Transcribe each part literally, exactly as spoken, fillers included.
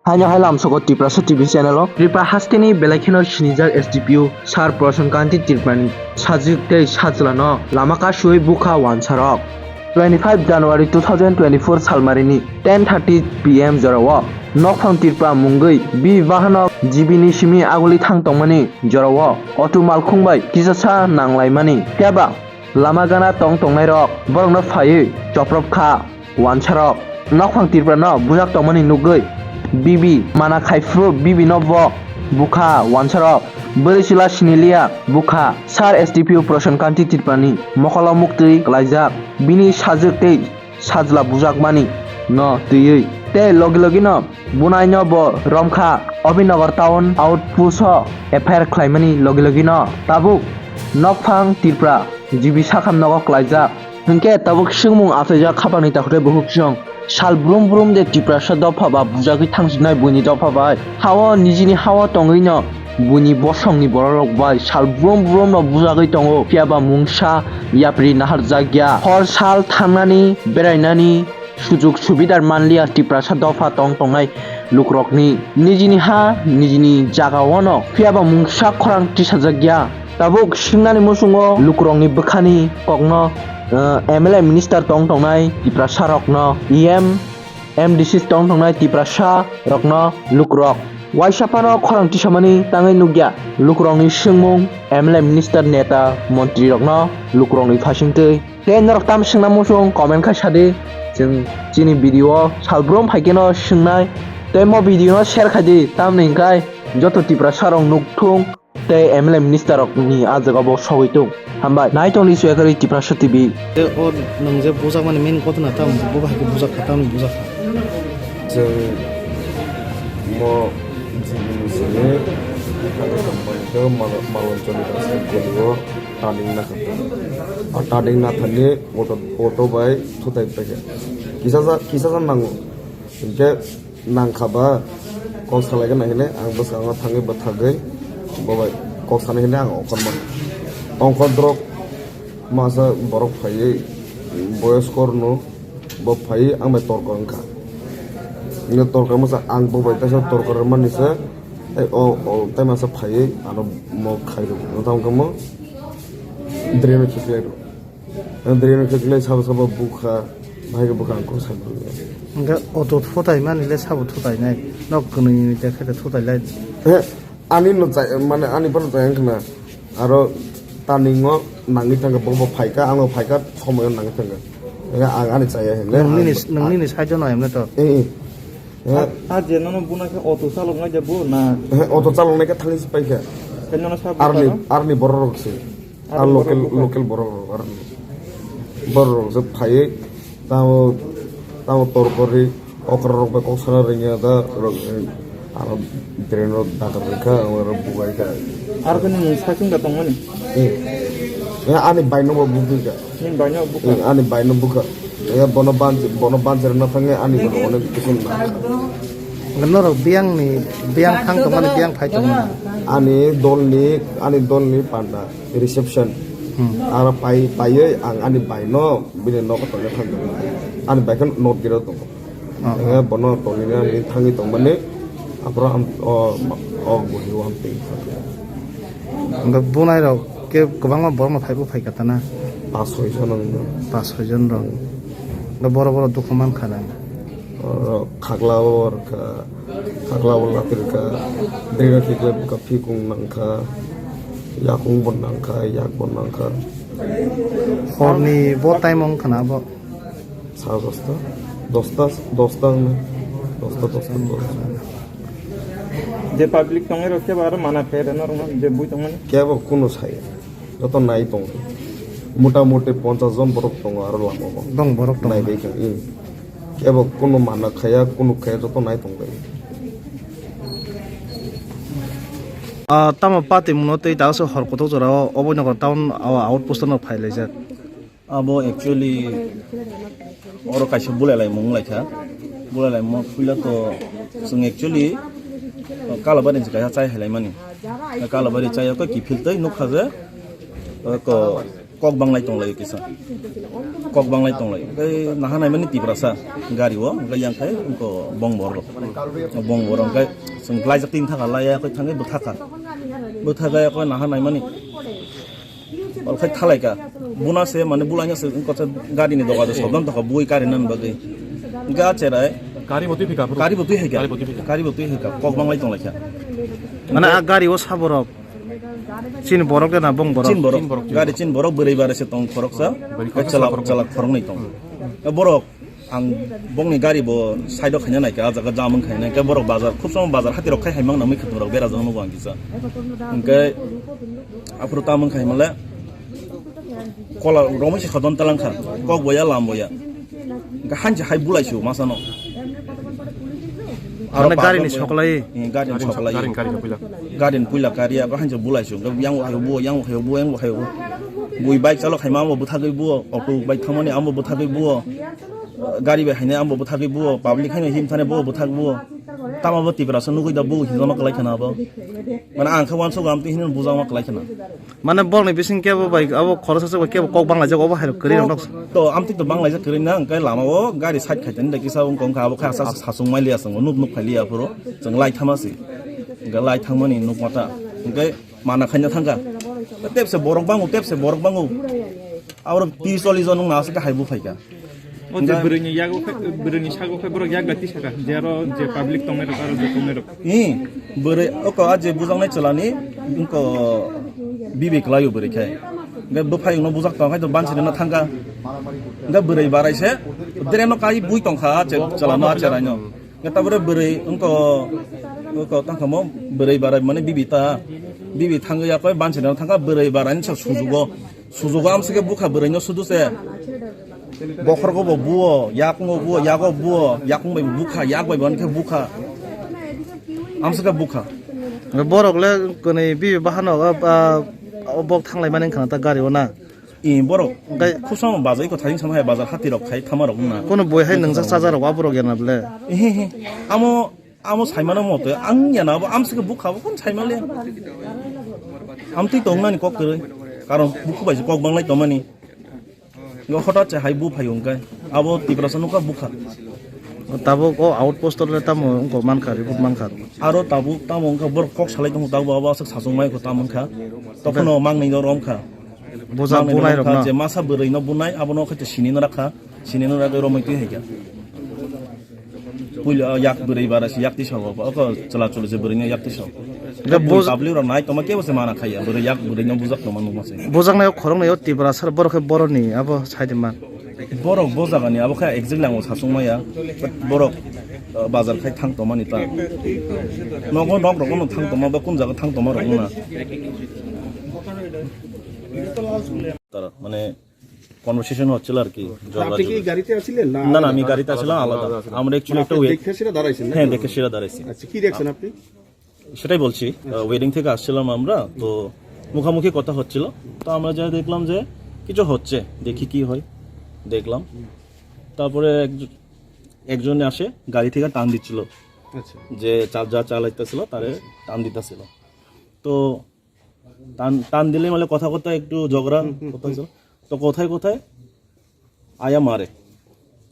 Haino hai lamsogo Tiprasa T V channel o Tripura hasteni belai kheno sinijak S D P O Sir Prasan Kanti Tripurani sajwk tei sajlano lama kasuwi bukha wansarok. Twenty five January two thousand twenty four salmarini ten thirty P M jorao nokphang Tripura mungwi B Bahanok G B ni simi aguli thang tongmani jorao auto malkhung bai kisasa nanglaimani. Phiya ba lama gana tong tongnairok borokno phaiwi choprop kha. Wansarok nokphang Tripura no bujak tongmani nugwi bibi mana khai phuru bibi no bo bukha. Wansarok bwrwi chwla siniliya bukha. Sir S D P O Prasan Kanti Tripurani mokolo muktwi klaijak bini sajwk tei sajla bujakmani no twiwi tei logi logi no bunai no bo romkha. Abhinagar town outpost o F I R khlaimani logi logi no tabuk nokphang Tripura G B sakham nogo klaijak. Hinkhe tabuk swngmung achaijak khapangni takhwte bukhuk chwng sal brum brum de Tiprasa dopha ba bujagwi thangsinai buini dopha bai. Hao nijini hao tongwino buini bosongni bororok bai sal brum brum no bujagwi tongo. Phiya ba mungsa yapri naharjakya. Hor sal thangnani, berainani, sujuk subidar manliya Tiprasa dopha tong tongnai lukrokni nijini ha nijini jagao no. Phiya ba mungsa khorang tisajakya. Tabuk swngnani muchungo lukurokni bwkhani kokno, eh, M L A minister tong tongnai Tiprasa rokno, E M, M D C tong tongnai Tiprasa rokno lukurok waisa phano khorang tisamani tangwi nukya. Lukurokni swngmung M L A minister neta montri rokno lukurokni phasingtwi. Tei norok tam swngna muchung comment khai sadi, chwng chini video o salbrum phaikhe no swngnai. Tei mo video no share khaidi, tamni hwnkhe joto Tiprasa rok nukthung tei M L A minister rok ni ah jaga bo sogwi tung. Hambai. Nai tongdi chwekari Tiprasa T V. Tei o nwng je bujak mani main kotona tam bo hai khe bujak kha, tamni bujak kha. Chwng mo jibini simi malon choli kasai koligo. Turning na kha. O turning na thani auto, auto bai thutai paikha. Kisa ja, kisa ja nango. Hinkhe nangkha ba kok salai gana hine ang bwskango thangwi bwthagwi bo bai kok sanai hine ang ongkhor mano. Ongkhor drop masa borok phaiwi boyoskorno bo phaiwi ang bai torkor wngkha. Hingke torkor masa ang bo bai kaisa torkor mani se tei o, o tei masa phaiwi ano mo khairok wngkha wngkha mo. Drain o khiklai rw. Drain o khiklai sabo sabo bukha, bahai khe bukha ang kok sai bukha. Hingke auto thutai mani le sabo thutai nai. Nok kwnwi ni te khe thutai lai. He, ani no chai, mane ani phano chai wngkha na. Aro turning o nangwi thangkha, bo bo phaikha, ang bo phaikha, somoi o nangwi thangkha. Hingke ang ani chaya himle. Nang nini, ang nang nini side o no himle to. Eh, eh. He. A, a je nono buna khe auto chalok nai de bo na? He, auto chalok nai khe thangwi se paikha. Khe nono sabo arni, karo? Arni borok rok se. Ar local, local borok rok, ar borok rok je phaiwi tamo, tamo torkori okra rok bai kok sana ringya da rok, aro drain rok dakar rikha, aro bugai kha. Ar khe nini sakung da tongmani? Eh. Eh, ani bai no bo bugui kha. Nini bai no bukha? Eh, ani bai no bukha. Eh, bono banj-, bono banjir na thangwi ani bono onek kisu na. Norok biyang ni, biyang thang tongmani, biyang phai tongmani. Ani dol ni, ani dol ni panda. Reception. Hmm. Aro pai, paiwi ang ani bai no bini nogo tongna thang tongo. Ani bai khe not gate o tongo. Oh, oh. Bono tongwi thangwi tongmani. Aphuru ang o, o bwrwi o ang twi. Hwnkhe bunai rok khe kwbangma borok no phaibo phaikha tana. Pas soi jon wng. Pas soi jon rok. Hwnkhe borok borok dukhu mankha na. Oro khakla o rwkha, khakla o lati rwkha, drino khiklai bwkha phikung nangkha, yakung bo nangkha, yak bo nangkha. Horni bo time wngkha na bo? Sa dosta, dosta, dosta wngkha, dosta, dosta, dosta. Je public tongwi rok kebo aro mana phe rwna rwna je bui tongmani? Kebo kunu saya, joto nai tongo. Mota moti ponchas jon borok tongo aro lama o. Dong borok tongo. Nai bai khe, hmm. Kebo kunu mana khaya, kunu khaya joto nai tong bai. Ah, tamo pati mungno tei daso hor kotor jora o Abhinagar town o outpost no phai laijak. Abo actually oro kaisa bulai lai mung lai kha. Bulai lai mo puila to chwng actually Kalabari se kaisa chai hai lai mani. Kalabari chai ko kiphil tei nukha je ko Kok banglai tonglaio kisa. Kok banglai tonglaio. Hwnkhe naha naimani Tiprasa gari o, hwnkhe yang khai wngkha bong borok. Bong borok hwnkhe chwng laijak tin thaka laiya khe thangwi bwthakha. Bwthakha khe naha naimani. Ol khai thalaikha. Buna se mane bulaina se wngkha gari ni doga de sobdan thaka bui kari nan bagwi. Hwnkhe a cherai. Gari bo twi phika, bro. Gari bo twi haikha. Gari bo twi phika. Gari bo twi haikha. Kok banglai tonglaikha. Mane a gari o saborok. Chin borok de na bong borok? Chin borok. Chin borok. Gari chin borok, bwrwi bara se tong khoroksa. Bwrwi khoroksa, chalak, borok. Chalak khoroknwi tong. Borok ang bongni gari bo side o khaina naikha, a jaga jam wng khaina naikha, borok bazar, khub somo bazar hati rok khai hai mangna mui khatung rok bera jang nugo ang kisa. Hwnkhe aphuru tam wng khai male kola romwi se sodon talangkha, kok boya lam boya. Hwnkhe hanchi hai bulai su masano. Aro mane gari ni soklai? Eh, gari ni soklai. Gari ni, gari ni puila. Gari ni puila kari, abo hanchi bulai su. Yang wahai bo, yang wahai bo, yang wahai bo. Bui bike chalok hai ma amo bwthagwi bo, auto bike thangmani amo bwthagwi bo. Gari bai hainai amo bwthagwi bo, public haino him thani bo bwthagwi bo. Tama bo Tiprasa nugui da bo hinjama kalai khana abo. Mane ang khe uansuk am twi hino bujama kalai khana. Mane borokni bising kebo bai abo khoroksa se bai kebo kok banglaijak obo hai kwrwi rok nok. To amtwi to banglaijak kwrwi na, hwnkhe lama o gari side khai tani da kisa wngkha, wngkha abo khai asa sasung mai liya, chwng nuk nuk khai liya phuru chwng lai thama si. Hwnkhe lai thangmani nuk mata. Hwnkhe mana khaina thangkha. Tepse borok bango, tepse borok bango. Abo tris chollis jon wngna aswk hai buphaikha. O je bwrwini yago khe, bwrwini sago khe borok yak bai tisaka, je aro je public tongnai rok, aro je tongnai rok. Ni bwrwi oko a je bujaknai chwlani wngko bibi kwlaio bwrwi khe. Hwnkhe bwphai wngno bujak tong khai to bansi rwna thangkha. Hwnkhe bwrwi barai se dreno kai bui tongkha a che-, chwlano a cheraino. Hwnkhe tabore bwrwi wngko, wngko tangkha mo bwrwi barai mane bibi ta. Bibi thangwi yakoi bansi rwna thangkha bwrwi barai ni sa sujugo. Sujugo amsike bukha bwrwino sudu se. Bokhorgo bo buo, yakungo buo, yago buo, yakung bai bukha, yak bai bo hwnkhe bukha. Amsike bukha. Borok le kwnwi bibi bahano, ah, ah, bok thanglai mani wngkha na ta gari o na. I borok. Gai- Khusamo bazai ko thaising sama hai bazar hati rok khai thama rok wngna. Kono boi hai nwngjak chaja rok aborok yana ble. Ehe he. Amo Amo saimano mote ang yana abo amsike bukha bo kon saimale. Amtwi tongnani kok kwrwi. Karon bukhu bai se kok banglai tongmani. Ngo hotat se hai bu phaio hwnkhe. Abo Tiprasa nukha bukha. Tabuk o outpost le tamo wngkha mankha, report mankha. Aro tabuk tamo wngkha borok kok salai tongo tabuk abo aswk sachung mai kho tamo wngkha. Tokhono mangnwi no romkha. Buja bunai rok no. Je masa bwrwi no bunai abono khaito sini no rakha. Sini no ragwi romwi twi haikha. Puila yak bwrwi bara se yak tisa o, oko chwla chwli se bwrwi no yak tisa o. Hwnkhe bui bus- public rok nai tongma kebo se mana khaiya, bwrwi yak bwrwi no bujak tongma nukma se. Bujaknai o khoroknwi o Tiprasa borok khe boroni abo saide man. Borok bo jagani abo khe exactly ang sachung maya, but borok, uh, bazar khai thang tongmani ta. Nogo nok rok no thang tongma ba kun jaga thang tongma rok na. Tara, mane, conversation হচ্ছিল আর কি, ঝগড়া আপনি কি ঝগড়ি। গাড়িতে আছিলেন না না, না, আমি আলাদা? গাড়িতে আছিলাম আলাদা। আলাদা আছিলেন। আমরা অ্যাকচুয়ালি মানে একটা আপনি ওয়ে- দেখে সেটা দাঁড়াইছেন, না? হ্যাঁ, দেখে সেটা দাঁড়াইছি। আচ্ছা, কি দেখছেন আপনি? সেটাই বলছি, আহ, ওয়েডিং থেকে আসছিলাম আমরা, তো মুখামুখি কথা হচ্ছিল, তো আমরা যা দেখলাম যে কিছু হচ্ছে, দেখি কি হয়, দেখলাম। তারপরে একজ-, একজন আসে, গাড়ি থেকে টান দিচ্ছিল, আচ্ছা। যে চা-, যা চালাইতেছিল, তারে টান দিতেছিল। তো টান, টান দিলে মানে কথা কথা একটু ঝগড়া, হুম, হুম, কথা হুম। হয়েছিল। তো কোথায় কোথায় আয়া মারে,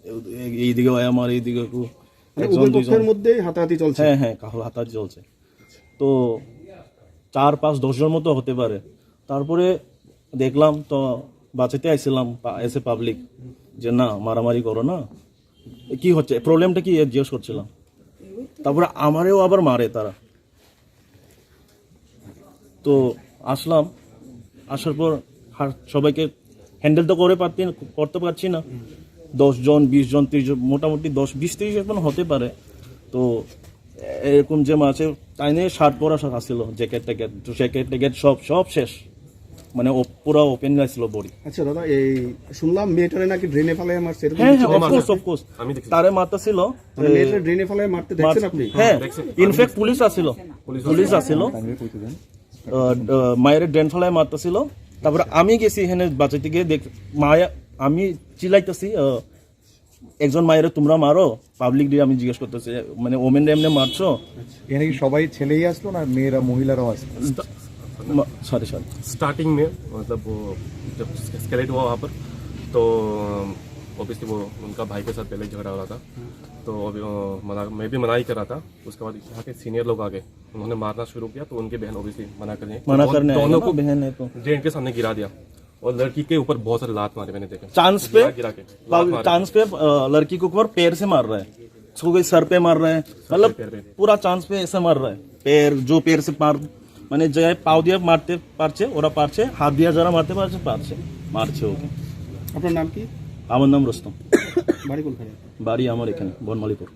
এই, এইদিকেও আয়া মারে, এইদিকে একটু মানে একজন উভয় দুইজন। পক্ষের মধ্যেই হাতাহাতি চলছে? হ্যাঁ, হ্যাঁ, কাহো হাতাহাতি চলছে। তো চার, পাঁচ, দশ জন মতো হতে পারে। তারপরে দেখলাম তো বাঁচাতে আইছিলাম, পা-, এসে পাবলিক যে, "না, মারামারি করো না, কি হচ্ছে, প্রবলেমটা কি?" এ জিজ্ঞেস করছিলাম। তারপরে আমারেও আবার মারে তারা। তো আসলাম, আসার পর হার-, সবাইকে হ্যান্ডেল তো করে পারতে, করতে পারছি না। দশ জন, বিশ জন, ত্রিশ জন, মোটামুটি দশ, বিশ, ত্রিশ জন হতে পারে। তো এরকম যে মাঝে তাই নিয়ে শার্ট পরা সব আসছিল, জ্যাকেট ট্যাকেট, জ্যাকেট ট্যাকেট সব, সব শেষ। মানে ও পুরা ওপেন ছিল বডি। আচ্ছা দাদা, এই শুনলাম মেয়েটারে নাকি ড্রেনে ফেলে মারছে, এরকম হ্যাঁ, কিছু হ্যাঁ, দেখছেন? Of course, of course. আমি দেখছি। তারে মারতেছিল। মানে মেয়েটারে ড্রেনে ফেলে মারতে দেখছেন মার-, আপনি? হ্যাঁ, দেখছি। ইনফ্যাক্ট পুলিশ আসছিল। পুলিশ পুলিশ আসছিল। আসছিল। আহ, আহ, মায়ের ড্রেন ফেলায় মারতেছিল। তারপরে আমি গেছি এখানে বাঁচাইতে গিয়ে দেখ, মায়া, আমি চিল্লাইতেছি, আহ, একজন মায়ের তোমরা মারো, পাবলিক দিয়ে আমি জিজ্ঞেস করতেছি, মানে, ওমেন এমনি মারছো? এখানে কি সবাই ছেলেই আসলো না মেয়েরা, মহিলারাও আসলো? म- सॉरी, सॉरी। स्टार्टिंग में, मतलब, वो जब स्केलेट हुआ वहाँ पर, तो ऑब्वियसली वो उनका भाई के साथ पहले झगड़ा हो रहा था। तो अभी, अ, मना, मैं भी मना ही कर रहा था। उसके बाद यहाँ के सीनियर लोग आ गए, उन्होंने मारना शुरू किया, तो उनकी बहन ऑब्वियसली मना करने मना दोन- करने आएगा दोनों ना, को बहन है तो। जेंट के सामने गिरा दिया और लड़की के ऊपर बहुत सारे लात मारे, मैंने देखा। चांस पे गिरा गिरा के लात मारे। चांस पे, अ, लड़की के ऊपर पैर से मार रहा है, उसको कोई सर पे मार रहा है, मतलब पैर पे। पूरा चांस पे ऐसे मार रहा है। पैर, जो पैर से मार, মানে যে পাও দিয়ে মারতে পারছে, ওরা পারছে, হাত দিয়ে যারা মারতে পারছে, পারছে, মারছে ওকে। আপনার নাম কি? আমার নাম রুস্তম। বাড়ি কোনখানে? বাড়ি আমার এখানে, বনমালীপুর।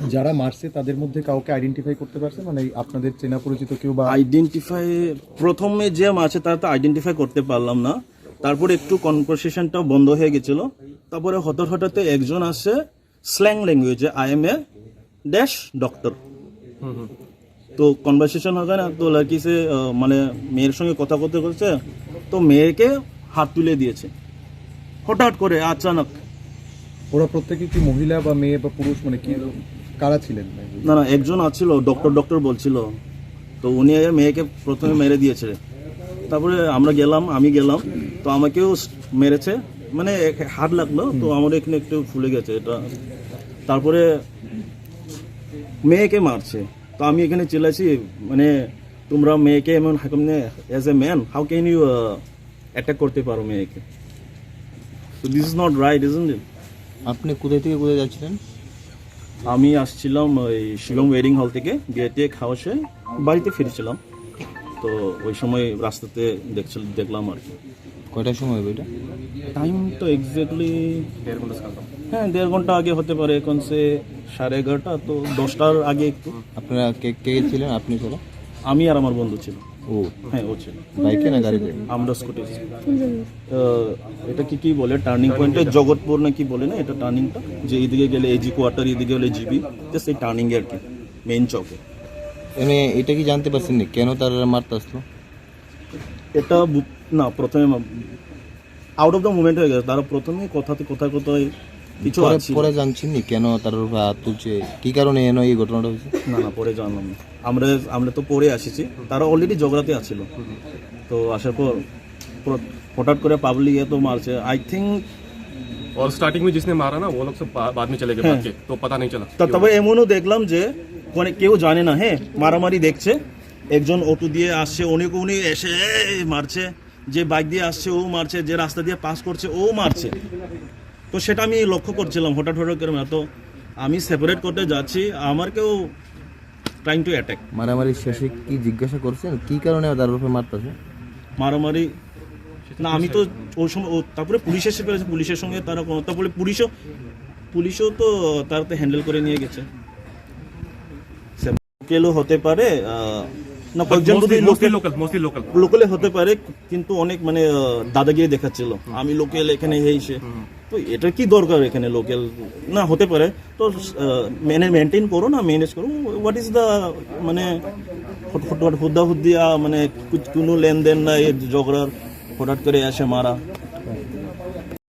যারা মারছে তাদের মধ্যে কাউকে আইডেন্টিফাই করতে পারছে, মানে এই আপনাদের চেনা পরিচিত কেউ বা? আইডেন্টিফাই, প্রথমে যে মারছে তারা তো আইডেন্টিফাই করতে পারলাম না, তারপরে একটু কনভারসেশনটা বন্ধ হয়ে গেছিল। তারপরে হঠাৎ হঠাৎ একজন আসে স্ল্যাং ল্যাঙ্গুয়েজে, "I M a dash doctor." তো কনভারসেশন হবে না, তো লড়কি সে, আহ, মানে মেয়ের সঙ্গে কথা করতে করছে, তো মেয়েকে হাত তুলে দিয়েছে হঠাৎ করে আচানক। ওরা প্রত্যেকে কি মহিলা বা মেয়ে বা পুরুষ, মানে কি, কারা ছিলেন? না, না, একজন আছিল, ডক্টর ডক্টর বলছিল, তো উনি মেয়েকে প্রথমে মেরে দিয়েছে। তারপরে আমরা গেলাম, আমি গেলাম, তো আমাকেও মেরেছে, মানে এক হাত লাগলো, তো আমার এখানে একটু ফুলে গেছে এটা। তারপরে মেয়েকে মারছে, তো আমি এখানে চিল্লাইছি, মানে, "তোমরা মেয়েকে এমন হাকুম নে, as a man, how can you, uh, attack করতে পারো মেয়েকে? So this is not right, isn't it?" আপনি কোথায় থেকে কোথায় যাচ্ছিলেন? আমি আসছিলাম ওই শিলং ওয়েডিং হল থেকে, বিআইটি এক হাউসে বাড়িতে ফিরছিলাম। তো ওই সময় রাস্তাতে দেখছিল, দেখলাম আর কি। কয়টার সময় হবে এটা? টাইম তো এক্স্যাক্টলি দেড় ঘন্টা সামথিং। হ্যাঁ, দেড় ঘন্টা আগে হতে পারে, এখন সে সাড়ে এগারোটা, তো দশটার আগে একটু। আপনারা কে কে ছিলেন? আপনি ছাড়া? আমি আর আমার বন্ধু ছিল। ও। হ্যাঁ, ও ছিল। বাইকে না গাড়িতে? আমরা স্কুটি। আহ, এটা কি কি বলে, টার্নিং পয়েন্টে জগৎপুর নাকি বলে না, এটা টার্নিংটা, যে এদিকে গেলে এজি কোয়ার্টার, এদিকে গেলে জিবি, জাস্ট এই টার্নিং আর কি, মেইন চকে। এমনি এটা কি জানতে পারছেন না কেন তারা মারতে আসলো? এটা বু- না, প্রথমে আউট অফ দ্য মুভমেন্ট হয়ে গেছে। তারা প্রথমে কথাতে, কোথায় কোথায় কিছু পরে, আছে। পরে জানছেন নি কেন তার উপর হাত তুলছে, কি কারণে এন এই ঘটনাটা হয়েছে? না, না, পরে জানলাম না। আমরা, আমরা তো পরে আসিছি, তারা অলরেডি ঝগড়াতে আছিল। তো আসার পর প্র- হঠাৎ করে পাবলিক এত মারছে, আই থিঙ্ক। और स्टार्टिंग में जिसने मारा ना, वो लोग सब बा- बाद में चले गए, হ্যাঁ। भाग के, तो पता नहीं चला। তা- তারপরে এমনও দেখলাম যে মানে কেউ জানে না, হ্যাঁ, মারামারি দেখছে, একজন অটো দিয়ে আসছে, উনি উনি এসে এই মারছে, যে বাইক দিয়ে আসছে ও মারছে, যে রাস্তা দিয়ে পাস করছে ও মারছে। তো সেটা আমি লক্ষ্য করছিলাম হঠাৎ হঠাৎ করে মারা। তো আমি সেপারেট করতে যাচ্ছি, আমার কেউ ট্রাইং টু অ্যাটাক। মারামারি শেষে কি জিজ্ঞাসা করছেন কি কারণে তার উপরে মারতেছে? মারামারি না, আমি তো ওই সময় ও- তারপরে পুলিশ এসে ফেলেছে, পুলিশের সঙ্গে তারা কোনো, তারপরে পুলিশও, পুলিশও তো তারা তো হ্যান্ডেল করে নিয়ে গেছে। লোকালও হতে পারে, আহ, না, কয়েকজন যদি লোকাল, লোকালে হতে পারে, কিন্তু অনেক মানে, আহ, দাদাগিরি দেখাচ্ছিল। আমি লোকাল, এখানে এই সে। তো এটা কি দরকার এখানে লোকাল? না, হতে পারে। তো, আহ, মানে মেনটেন করো না, ম্যানেজ করো। হোয়াট ইজ দ্য, মানে, হুদ- হুদ- হুদ্দা হুদ্দি, আহ, মানে, কুছ- কোনো লেনদেন নাই, এই ঝগড়ার হঠাৎ করে এসে মারা।